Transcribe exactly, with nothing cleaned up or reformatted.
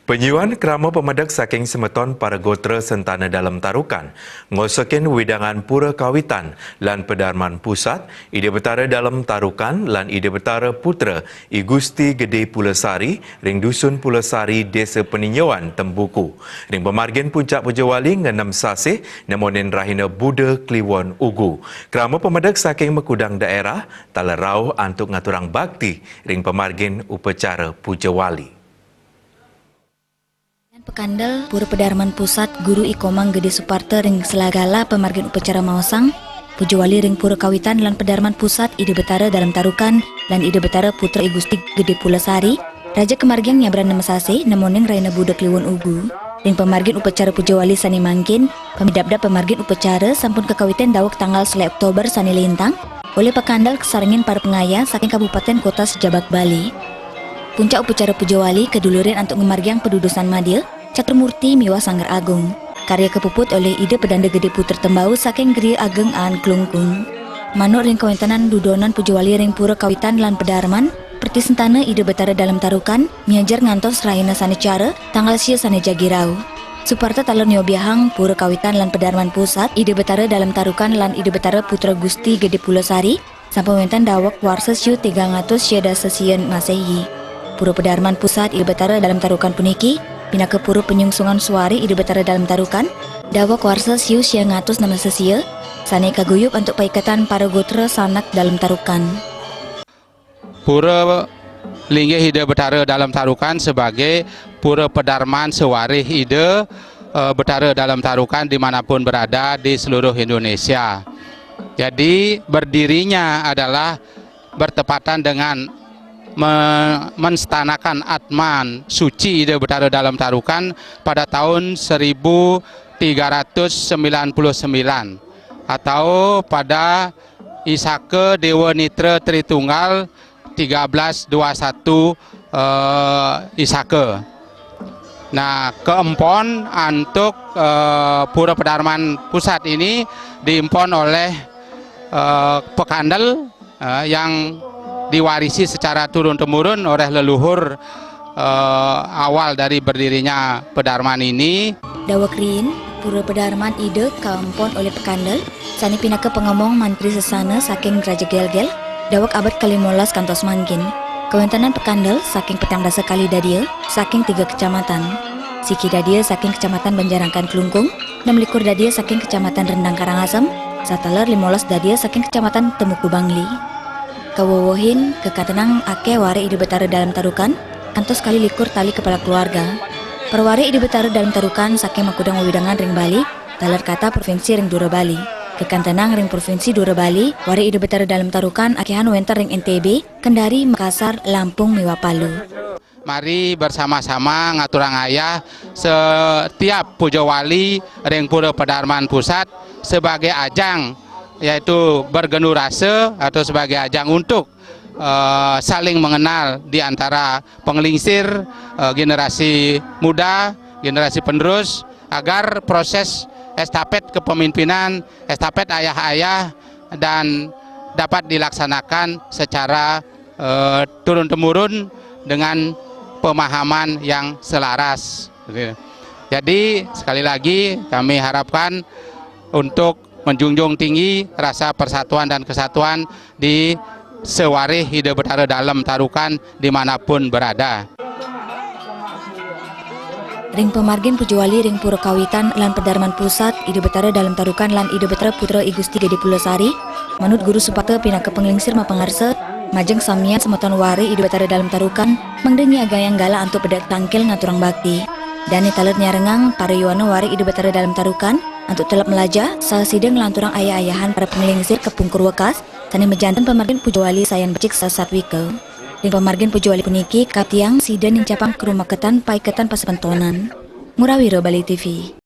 Penyuan krama pemedek saking semeton para gotra sentana Dalem Tarukan, ngosekin wewidangan Pura Kawitan lan Pedarman Pusat, Ida Betara Dalem Tarukan lan Ida Betara Putra I Gusti Gede Pulasari ring Dusun Pulasari, Desa Peninjauan, Tembuku. Ring pamargin Puncak Pujawali ngenem sasih nemonin rahina Buda Kliwon Ugu. Krama pemedek saking makudang daerah taler rauh antuk ngaturang bakti ring pamargin upacara Pujawali. Pekandel, Pura Pedarman Pusat, Guru I Komang Gede Suparta ring Selagala pamargin upacara maosang Pujawali ring Pura Kawitan lan Pedarman Pusat, Ida Betara Dalem Tarukan lan Ida Betara Putra I Gusti Gede Pulasari, raja kamargiang nyabran nemesasih nemoning rahina Buda Kliwon Ugu. Ring pamargin upacara Pujawali sane mangkin, pamidabdab pamargin upacara sampun kakawitin daweg tanggal selae Oktober sane lintang, olih pekandel kasarengin para pangayah saking kabupaten kota sajabag Bali. Puncak upacara Pujawali kadulurin antuk ngamargiang padudusan madya, catur murti miwah sanggar agung. Karya kapuput olih Ida Pedanda Gede Putra Tembau saking Griya Ageng Aan Klungkung. Manut ring kawentenan dudonan Pujawali ring Pura Kawitan lan Pedarman, Pertisentana Ida Betara Dalem Tarukan, miajar ngantos rahina sane cara, tanggal sia sane jagi rauh. Suparta taler nyobiahang Pura Kawitan lan Pedarman Pusat, Ida Betara Dalem Tarukan lan Ida Betara Putra Gusti Gede Pulasari, sampun wenten daweg warsa siu tigang atus sia dasa sia Masehi. Pura Pedarman Pusat Ida Betara Dalem Tarukan puniki, pinaka pura panyungsungan suarih Ida Betara Dalem Tarukan, daweg warsa siu sia ngatus nem dasa sia, sane kaguyub antuk paiketan para gotra sanak Dalem Tarukan. Pura linggih Ida Betara Dalem Tarukan sebagai pura pedarman sewarih Ida, eh, Betara Dalem Tarukan dimanapun berada di seluruh Indonesia. Jadi, berdirinya adalah bertepatan dengan me-, menstanakan Atman suci Ida Betara Dalem Tarukan pada tahun seribu tiga ratus sembilan puluh sembilan, atau pada Isaka Dewa Nitra Tritunggal tiga belas dua satu, eh, Isaka. Nah, keempon antuk, eh, Pura Pedarman Pusat ini diempon oleh, eh, pekandel, eh, yang diwarisi secara turun-temurun oleh leluhur, eh, awal dari berdirinya Pedarman ini. Daweg riin, Pura Pedarman Ida kaempon olih pekandel, sane pinaka pangemong mantri sesana saking Raja Gelgel, daweg abad kalimolas kantos mangkin. Kawentenan pekandel saking petang dasa kalih dadia, saking tiga kecamatan. Siki dadia saking Kecamatan Banjarangkan Klungkung, nem likur dadia saking Kecamatan Rendang Karangasem, sataler limolas dadia saking Kecamatan Tembuku Bangli. Kawewehin kakantenang akeh warih Ida Betara Dalem Tarukan, kantos kalih likur tali kepala keluarga. Para warih Ida Betara Dalem Tarukan saking makudang wewidangan ring Bali, taler kathah provinsi ring dura Bali. Kakantenang ring Provinsi Dura Bali, warih Ida Betara Dalem Tarukan akehan wenten ring N T B, Kendari, Makassar, Lampung, miwah Palu. Mari bersama-sama ngaturang ayah setiap Pujawali ring Pura Pedarman Pusat sebagai ajang, yaitu bergenu rasa atau sebagai ajang untuk, eh, saling mengenal di antara penglingsir, eh, generasi muda, generasi penerus, agar proses estafet kepemimpinan, estafet ayah-ayah dan dapat dilaksanakan secara, eh, turun-temurun dengan pemahaman yang selaras. Jadi, sekali lagi kami harapkan untuk menjunjung tinggi rasa persatuan dan kesatuan di sewarih Ida Betara Dalem Tarukan dimanapun berada. Ring pamargin Pujawali ring Pura Kawitan lan Pedarman Pusat, Ida Betara Dalem Tarukan lan Ida Betara Putra I Gusti Gede Pulasari, manut Guru Suparta pinaka panglingsir mapangarsa, majeng samian semeton warih Ida Betara Dalem Tarukan, mangda nyiagayang galah antuk pedek tangkil ngaturang bakti. Dane taler nyarengang para yowana warih Ida Betara Dalem Tarukan, antuk telep melajah, saha sida nglanturang ayah-ayahan para panglingsir kapungkur wekas, sane majanten pamargin Pujawali sayan becik sasatwika. Ring pamargin Pujawali puniki, kaptiang sida nincapang karumaketan paiketan pasepentonan. Murawira, Bali T V.